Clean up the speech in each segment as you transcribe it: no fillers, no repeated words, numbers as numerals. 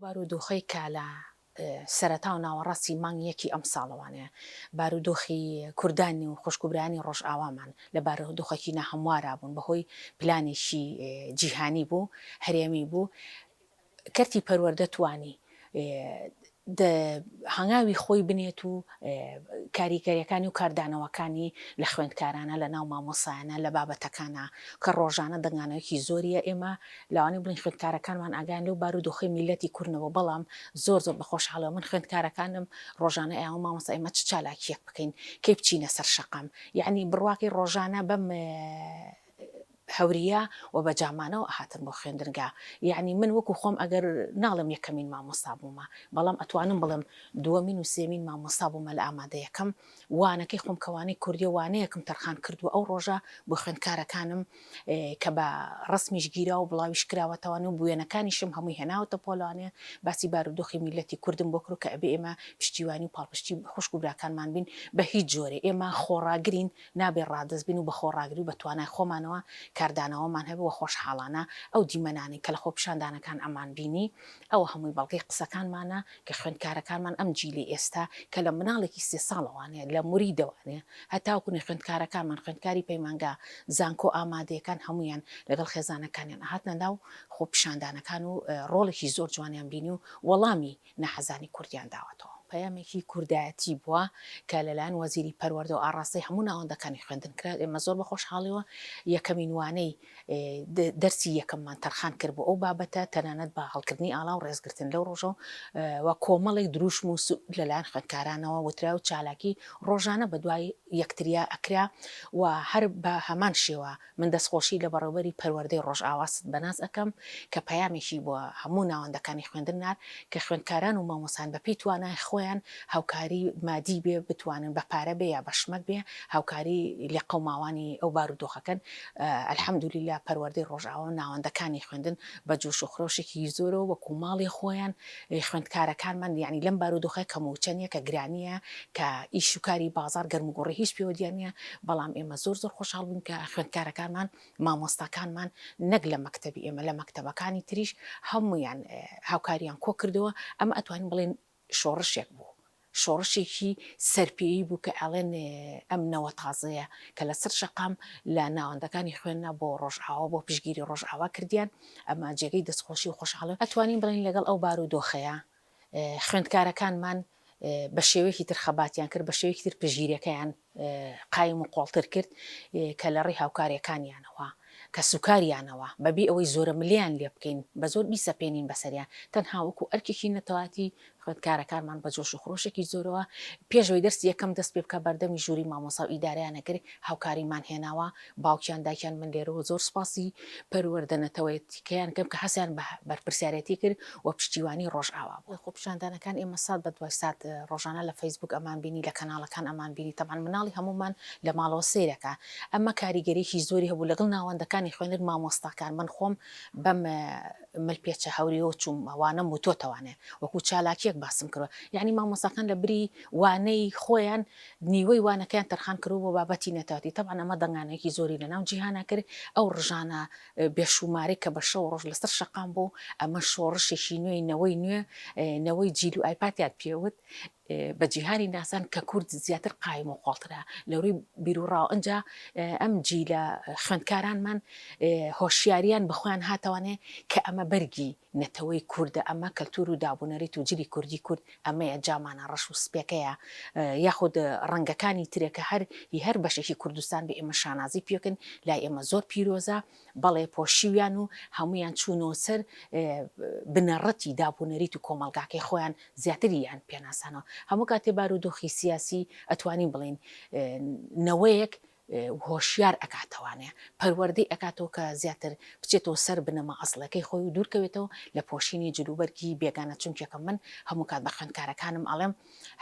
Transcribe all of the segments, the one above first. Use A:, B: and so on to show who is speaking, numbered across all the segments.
A: بارودۆخەی کە لە سەرەتا و ناوەڕاستی مانگی یەکی ئەمساڵەوانێ بارودۆخی کوردانی و خوشک و برایانی ڕۆژئاوامان لە بارودۆخێکی ناهەموارا بوون بەهۆی پلانێکی جیهانی بوو، هەرێمی بوو، کەرتی پەروەردە توانی هەنگاوی خۆی بنێت و کاریگەریەکانی و کاردانەوەکانی لە خوێندکارانە لە ناو مامۆسایانە لە بابەتەکانە کە ڕۆژانە دەنگانەوەیەکی زۆریە ئێمە لەوانەیە بڵێین خوێندکارەکانمان ئاگایان لەو بارودۆخەی میللەتی کورد نەبوو بەڵام زۆر زۆر بە خۆشحاڵیەوە من خوێندکارەکانم ڕۆژانە ئەیان مامۆستا ئێمە چ چالاکیەک بکەین کەی بچینە سەر شەقام یەعنی بڕواکەی ڕۆژانە بەم هەوریە و بە جامانەوە ئەهاتن بۆ خوێندنگا یەعنی من وەکو خۆم ئەگەر ناڵێم یەکەمین مامۆستا بوومە بەڵام ئەتوانم بڵێم دووەمین و سێمین مامۆستا بوومە لە ئامادە یەکەم وانەکەی خۆم کە وانەی کوردیە وانەیەکم تەرخان کردووە ئەو ڕۆژە بۆ خوێندکارەکانم کە بە ڕەسمیش گیرا و بڵاویش کراوەتەوە و وێنەکانیشم هەمووی هێناوەتە پۆلانێ باسی بارودۆخی میللەتی کوردم بۆ کرد کە ئەبێ ئێمە پشتیوانی و پاڵپشتی خوشک و براکانمان بین بە هیچ جۆرێ ئێمە خۆڕاگرین نابێ ڕادەست بین و بە خۆڕاگری و بە توانای خۆمانەوە کاردانەوەمان هەبێ و خۆشحاڵانە ئەو دیمەنانەی کە لە خۆپیشاندانەکان ئەمان بینی ئەوە هەمووی بەڵگەی قسەکانمانە کە خوێندکارەکانمان ئەم جیلەی ئێستا کە لە مناڵێکی سێ ساڵەوانەیە لە موریدەوانەیە هەتاوەکو نوێ خوێندکارەکانمان خوێندکاری پەیمانگا زانکۆ ئامادەیەکان هەموویان لەگەڵ خێزانەکانیان ئەهاتنە ناو خۆپیشاندانەکان و ڕۆڵێکی زۆر جوانیان بینی و وەڵامی ناحەزانی کوردیان داوەتەوە. پەیامێکی کوردایەتی بووە کە لەلایەن وەزیری پەروەردەوە ئاڕاستەی هەموو ناوەندەکانی خوێندن کرا، ئێمە زۆر بە خۆشحاڵیەوە یەکەمین وانەی دەرسی یەکەممان تەرخان کرد بۆ ئەو بابەتە، تەنانەت بە هەڵکردنی ئاڵا و ڕێزگرتن لەو ڕۆژە و کۆمەڵێک دروشم و لەلایەن خوێندکارانەوە وترا و چالاکی ڕۆژانە بەدوای یەکتریا ئەکرا و هەر بە هەمان شێوە من دەستخۆشی لە بەڕێوبەری پەروەردەی ڕۆژئاوا ست بەناز ئەکەم کە پەیامێکی بۆ هەموو ناوەندەکانی خوێندن نارد کە خوێندکاران و مامۆستایان بە پێی توانای خۆیان هاوکاری مادی بێ بتوانن بە پارە بێ یا بە شمەک بێ هاوکاری لێقەوماوانی ئەو بارودۆخەکەن الحمدللە پەروەردەی ڕۆژئاوا و ناوەندەکانی خوێندن بە جۆش و خرۆشێکی زۆرەوە وەکو ماڵی خۆیان خوێندکارەکانمان یانی لەم بارودۆخە کە مووچە نیە کە گرانیە کە ئیش و کاری بازاڕ گەرموگوڕی هیچ پێوە دیار نیە بەڵام ئێمە زۆر زۆر خۆشحاڵ بووین کە خوێندکارەکانمان مامۆستاکانمان نەک لە مەکتەبی ئێمە لە مەکتەبەکانی تریش هەموویان هاوکاریان کۆکردەوە ئەمە ئەتوانین بڵێین شۆڕشێک بوو شۆڕشێکی سەرپێیی بوو کە ئەڵێن ئەم نەوە تازەیە کە لەسەر شەقام لە ناوەندەکانی خوێندنا بۆ ڕۆژئاوا بۆ پشتگیری ڕۆژئاوا کردیان ئەمە جێگەی دەستخۆشی و خۆشحاڵی ئەتوانین بڵێین لەگەڵ ئەو بارودۆخەیا خوێندکارەکانمان بە شێوەیەکی تر خەباتیان کرد بە شێوەیەکی تر پشتگیریەکەیان قایم و قۆڵتر کرد کە لە ڕێی هاوکاریەکانیانەوە کەسوکاریانەوە بەبێ ئەوەی زۆرەملێیان لێ بکەین بە زۆر بیسەپێنین بەسەریان تەنها وەکو ئەرکێکی نەتەوایەتی خوێندکارەکانمان بە جۆش و خرۆشێکی زۆرەوە پێش ئەوەی دەرسی یەکەم دەست پێ بکا بەردەمی ژووری مامۆستا و ئیدارەیان ئەکرد هاوکاریمان هێناوە باوکیان دایکیان من لێرەوە زۆر سوپاسی پەروەردە نەتەوەیەتیکەیان کەم کە هەستیان بە بەرپرسیارێتی کرد و پشتیوانی ڕۆژئاوا بوو. خۆپیشاندانەکان ئێمە سات بە دوای سات ڕۆژانە لە فەیسبووک ئەمان بینی لە کەناڵەکان ئەمان بینی تەبعەن مناڵی هەموومان لە ماڵەوە سەیرەکا ئەمە کاریگەریی زۆری هەبوو لەگەڵ ناوەندەکانی خوێندن مامۆستاکان من خۆم بەم ملپێچە هەوریەوە چووم وانەم وتۆتەوانێ وەکو چالاکیەک باسم کردوە یەعنی مامۆستاکان لە بری وانەی خۆیان نیوەی وانەکەیان تەرخان کردوە بۆ بابەتی نەتەوەتی تەبعەن ئەمە دەنگانەیەکی زۆری لەناو جیهانا کرد ئەو ڕژانە بێشومارەی کە بە شەو ڕۆژ لەسەر شەقام بوو ئەمە شۆڕشێکی نوێی نەوەی نوێ نەوەی جیل و ئایپاتیان پێوت بە جیهانی ناسان کە کورد زیاتر قایم و قۆڵترە لە ڕووی بیروڕاوە ئنجا ئەم جیلە خوێندکارانمان هۆشیاریان بە خۆیان هاتەوانێ کە ئەمە بەرگی نەتەوەی کوردە ئەمە کەلتور و دابونەریت و جلی کوردی کورد ئەمەیە جامانە ڕەش و سپیەکەیە یاخود ڕەنگەکانی ترە کە هەر هی هەر بەشێکی کوردستان بێ ئێمە شانازی پێکن لای ئێمە زۆر پیرۆزە بەڵێ پۆشیویان و هەموویان چوونەوە سەر بنەڕەتی داب و نەریت و کۆمەڵگاکەی خۆیان زیاتریان پێناسانەوە. هەموو کاتێ بارودۆخی سیاسی ئەتوانین بڵێین نەوەیەک هۆشیار ئەکاتەوانێ پەروەردەی ئەکاتەوە کە زیاتر بچێتەوە سەر بنەما ئەسڵەکەی خۆی و دوورکەوێتەوە لە پۆشینی جلوبەرگی بێگانە چونکێکە من هەموو کات بە خوێندکارەکانم ئەڵێم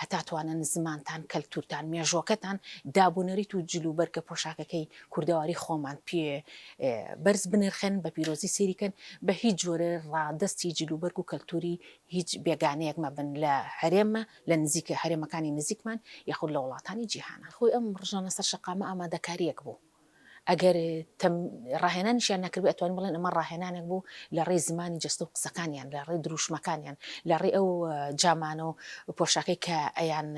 A: هەتا توانن زمانتان، کەلتورتان، مێژوەکەتان، داب و نەریت و جل و بەرگە پۆشاکەکەی کوردەواری خۆمان پێ بەرز بنرخێنن، بە پیرۆزی سەیری کەن، بە هیچ جۆرێ ڕادەستی جل و بەرگ و کەلتوری هیچ بێگانەیەک مەبن لە هەرێمە لە نزیک هەرێمەکانی نزیکمان یاخود لە وڵاتانی جیهانا. خۆی ئەم ڕژانە سەر شەقامە ئامادەکاریەک بوو. ئەگەر تەم ڕاهێنانیشیان نەکردبێ ئەتوانین بڵێن ئەمە ڕاهێنانێک بوو لە ڕێی زمانی جەستە و قسەکانیان، لە ڕێی دروشمەکانیان، لە ڕێی ئەو جامانە و پۆشاکەی کە ئەیان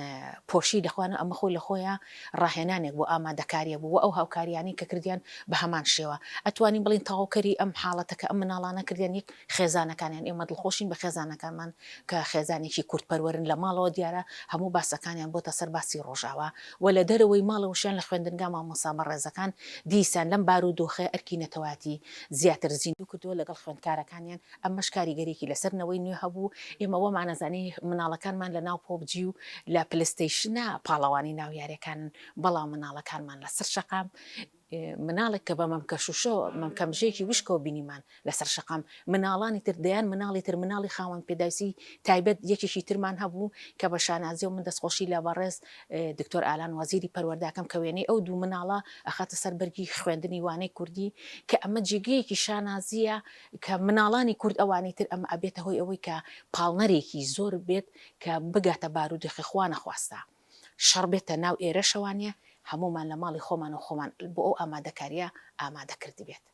A: پۆشی لە خۆیان ئەمە خۆی لە خۆیا ڕاهێنانێک بوو، ئامادەکارییەک بوو و ئەو هاوکارییانەی کە کردیان بە هەمان شێوە ئەتوانین بڵێین تەواوکەری ئەم حاڵەتە کە ئەم مناڵانە کردیان یەک خێزانەکانیان، ئێمە دڵخۆشین بە خێزانەکانمان کە خێزانێکی کوردپەروەرن، لە ماڵەوە دیارە هەموو باسەکانیان بۆتە سەر باسی ڕۆژاوا و لە دەرەوەی ماڵەوەشیان لە خوێندنگا مامۆستا بەڕێزەکان دیسان لەم بارودۆخەی ئەرکی نەتەوایەتی زیاتر زیندوو کردووە لەگەڵ خوێندکارەکانیان، ئەمەش کاریگەریی لەسەر نەوەی نوێ هەبوو، ئێمە وامانەزانی مناڵەکانمان لە ناو PUBG و لە PlayStation ا پاڵەوانی ناو یاریەکانن، بەڵام مناڵەکانمان لەسەر شەقام مناڵێک کە بە مەمکە شوشەوە، مەمکە مژەیەکی وشکەوە بینیمان لەسەر شەقام، مناڵانی تر، دەیان مناڵی تر، مناڵی خاوەن پێداویستی تایبەت، یەکێکی ترمان هەبوو کە بە شانازیەوە من دەستخۆشی لە بەڕێز دکتۆر ئالان وەزیری پەروەردە ئەکەم کە وێنەی ئەو دوو مناڵە ئەخاتە سەر بەرگی خوێندنی وانەی کوردی کە ئەمە جێگەیەکی شانازیە کە مناڵانی کورد ئەوانی تر ئەمە ئەبێتە هۆی ئەوەی کە پاڵنەرێکی زۆر بێت کە بگاتە بارودۆخی خوانەخواستە. شەڕ بێتە ناو ئێرەشەوانە هەموومان لە ماڵی خۆمانەوە خۆمان بۆ ئەو ئامادەکاریە ئامادە کردبێت.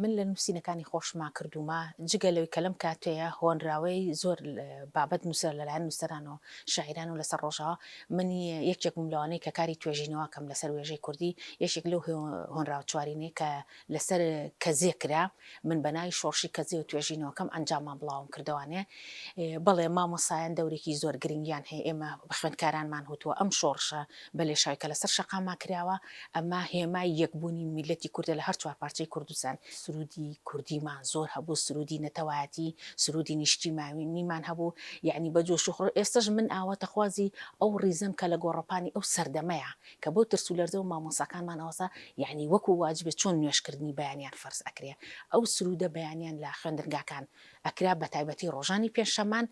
A: من لە نووسینەکانی خۆشما کردوومە، جگە لەوەی کە لەم کاتەیە هۆنراوەی زۆر بابەت نووسرا لەلایەن نووسەرانەوە، شاعیرانەوە لەسەر ڕۆژاوا، من یەکێک بووم لەوانەی کە کاری توێژینەوە کەم لەسەر وێژەی کوردی، یەکێک لەو هۆنراوە چوارینەی کە لەسەر کەزێ کرا، من بە ناوی شۆڕشی کەزێ و توێژینەوەکەم ئەنجامان بڵاوم کردەوانێ. بەڵێ مامۆسایان دەورێکی زۆر گرنگیان هەیە، ئێمە بە خوێندکارانمان وتووە ئەم شۆڕشە بە لێشاوی کە لەسەر شەقاما کراوە، ئەمە هێمای یەکبوونی میللەتی کوردە لە هەر چوارپارچەی کوردستان. سروودی کوردیمان زۆر هەبوو، سروودی نەتەوایەتی، سروودی نیشتیمانیمان هەبوو، یەعنی بە جۆش و خرۆش، ئێستەش من ئاواتەخوازی ئەو ڕیزەم کە لە گۆڕەپانی ئەو سەردەمەیە کە بەو ترس و لەرزەوە مامۆستاکانمان ئەوەسا یەعنی وەکو واجبێ چۆن نوێژکردنی بەیانیان فەرز ئەکرێ ئەو سروودە بەیانیان لە خوێندنگاکان ئەکرا بەتایبەتی ڕۆژانی پێنجشەممان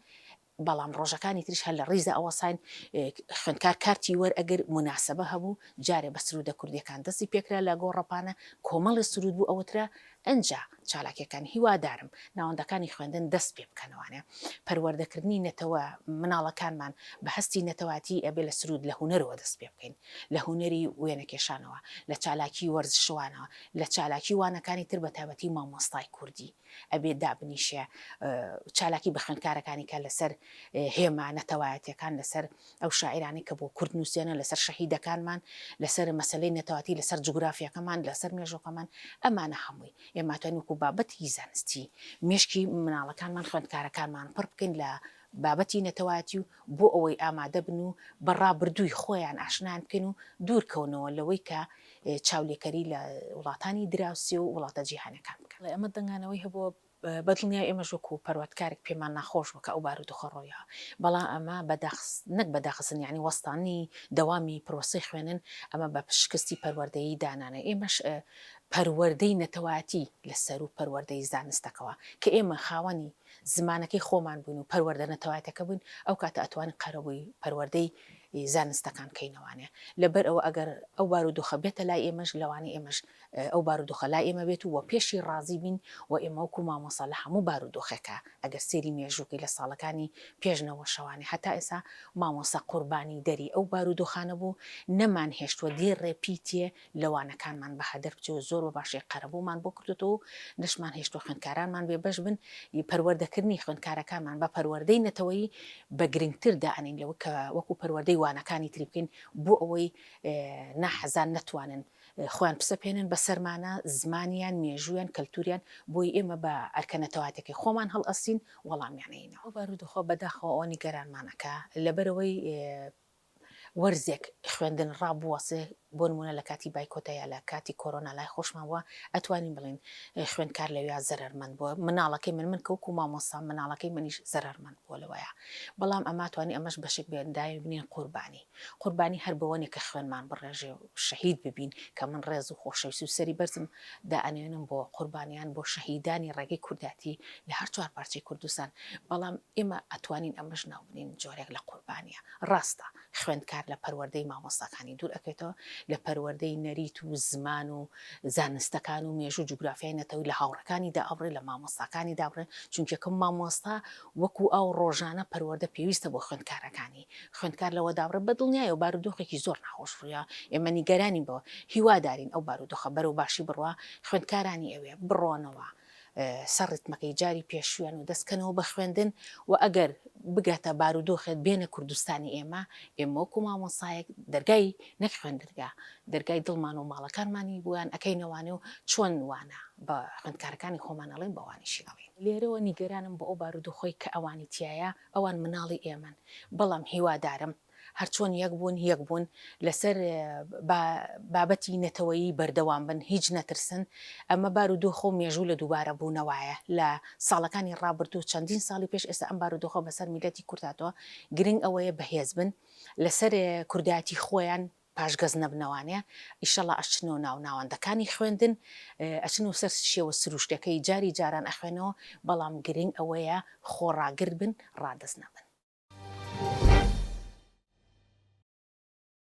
A: بەڵام ڕۆژەکانی تریش هەر لە ڕیزە ئەوەساین خوێندکار کارتی وەرئەگر موناسەبە هەبوو جارێ بە سروودە کوردیەکان دەستی پێکرا لە گۆڕەپانە کۆمەڵێ سروود بوو ئەوترا ئنجا چالاکیەکان هیوادارم ناوەندەکانی خوێندن دەست پێ بکەنەوانێ پەروەردەکردنی نەتەوە مناڵەکانمان بە هەستی نەتەواتی ئەبێ لە سروود لە هونەرەوە دەست پێ بکەین لە هونەری وێنەکێشانەوە لە چالاکی وەرزشوانەوە لە چالاکی وانەکانی تر بە تایبەتی مامۆستای کوردی ئەبێ دابنیشێ چالاکی بە خوێندکارەکانی کە لەسەر هێما نەتەوایەتیەکان لەسەر ئەو شاعیرانەی کە بۆ کورد نووسیانە لەسەر شەهیدەکانمان لەسەر مەسەلەی نەتەواتی لەسەر جوگرافیاکەمان لەسەر مێژوەکەمان ئەمانە هەمووی ئێمە توانین وەکو بابەتی زانستی مێشکی مناڵەکانمان خوێندکارەکانمان پڕ بکەین لە بابەتی نەتەوایەتی و بۆ ئەوەی ئامادە بن و بە ڕابردووی خۆیان ئاشنایان بکەین و دوور کەونەوە لەوەی کە چاولێکەری لە وڵاتانی دراوسێ و وڵاتە جیهانەکان بکەن. ئەمە دەنگانەوەی هەبووە بە دڵنیایی ئێمەش وەکوو پەروەردکارێک پێمان ناخۆش بوو کە ئەو بارودۆخە ڕوویا، بەڵام ئەمە بە داخست نەک بە داخستن یانی وەستانی دەوامی پرۆسەی خوێندن ئەمە بە شکستی پەروەردەیی دانانێ ئێمەش پەروەردەی نەتەوایەتی لە سەروو پەروەردەی زانستەکەوە کە ئێمە خاوەنی زمانەکەی خۆمان بووین و پەروەردە نەتەوایەتەکە بووین ئەو کاتە ئەتوانین قەرەبووی پەروەردەی زانستەکان کەینەوانێ لەبەر ئەوە ئەگەر ئەو بارودۆخە بێتە لای ئێمەش لەوانەیە ئێمەش ئەو بارودۆخە لای ئێمە بێت و پێشی ڕازی بین و ئێمە وەکو مامۆستا لە هەموو بارودۆخێکا ئەگەر سەیری مێژووکەی لە ساڵەکانی پێش نەوەشەوانێ هەتا ئێستا مامۆستا قوربانی دەری ئەو بارودۆخانە بوو نەمان هێشتووە دێڕێ پیتێ لە وانەکانمان بە هەدەر بچێ و زۆر بە باشی قەرەبوومان بۆ کردۆتەوە و نەشمان هێشتووە خوێندکارانمان بێ بەش بن پەروەردەکردنی خوێندکارەکانمان بە پەروەردەی نەتەوەیی بە گرنگتر دائەنێین لەوەی کە وەکو پەروەردەی وانەکانی تری بکەین بۆ ئەوەی ناحەزان نەتوانن خۆیان بسەپێنن بەسەرمانا، زمانیان، مێژوویان، کەلتوریان، بۆیە ئێمە بە ئەرکە نەتەوایەتیەکەی خۆمان هەڵئەستین، وەڵامیان ئەیینەوە. ئەو بارودۆخە بەداخەوە ئەوە نیگەرانمان ئەکا، لەبەرئەوەی وەرزێک خوێندن ڕابوەسێ، بۆ نموونە لە کاتی بایکۆتا یا لە کاتی کۆرۆنا لای خۆشمان بووە، ئەتوانین بڵێین خوێندکار لەویا زەرەرمەند بووە، مناڵەکەی من، من کە وەکوو مامۆستام مناڵەکەی منیش زەرەرمەند بووە لەوەیا، بەڵام ئەمە توانی ئەمەش بەشێک بێ دایبنێین قوربانی. قوربانی هەر بەوە نیە کە خوێنمان بڕێژێ و شەهید ببین، کە من ڕێز و خۆشەویستی و سەری بەرزم دائەنوێنم بۆ قوربانیان، بۆ شەهیدانی ڕێگەی کوردایەتی لە هەر چوارپارچەی کوردستان، بەڵام ئێمە ئەتوانین ئەمەش ناو بنێین جۆرێک لە قوربانیە. ڕاستە خوێندکار لە پەروەردەی مامۆستاکانی دوور ئەکەوێتەوە، لە پەروەردەی نەریت و زمان و زانستەکان و مێژوو جوگرافیای نەتەوەی لە هاوڕێکانی دائەبڕێ لە مامۆستاکانی دابڕێ چونکە یەکەم مامۆستا وەکو ئاو ڕۆژانە پەروەردە پێویستە بۆ خوێندکارەکانی خوێندکار لەوە دابڕێ بە دڵنیایەوە بارودۆخێکی زۆر ناخۆش ڕوویا ئێمە نیگەرانین بەوە هیوادارین ئەو بارودۆخە بەرەو باشی بڕوا خوێندکارانی ئەوێ بڕۆنەوە سەر ڕیتمەکەی جاری پێشویان و دەست کەنەوە بە خوێندن و ئەگەر بگاتە بارودۆخێت بێنە کوردستانی ئێمە، ئێمە وەکو مامۆستایەک دەرگای نەک خوێندنگا دەرگای دڵمان و ماڵەکانمانی بۆیان ئەکەینەوانێ و چۆن وانە بە خوێندکارەکانی خۆمان ئەڵێین بەوانیشی ئەڵێین. لێرەوە نیگەرانم بۆ ئەو بارودۆخەی کە ئەوانی تیایە، ئەوان مناڵی ئێمەن، بەڵام هیوادارم هەرچۆن یەک بوون یەک بوون لەسەر بابەتی نەتەوەیی بەردەوام بن هیچ نەترسن ئەمە بارودۆخە و مێژوو لە دووبارە بوونەوایە لە ساڵەکانی ڕابردوو چەندین ساڵی پێش ئێستا ئەم بارودۆخە بەسەر میلەتی کورد هاتووە گرنگ ئەوەیە بەهێز بن لەسەر کوردایەتی خۆیان پاشگەز نەبنەوانێ ئیشەڵا ئەچنەوە ناو ناوەندەکانی خوێندن ئەچنەوە سەر شێوە سروشتەکەی جاری جاران ئەخوێنەوە بەڵام گرنگ ئەوەیە خۆڕاگر بن ڕادەست نەبن.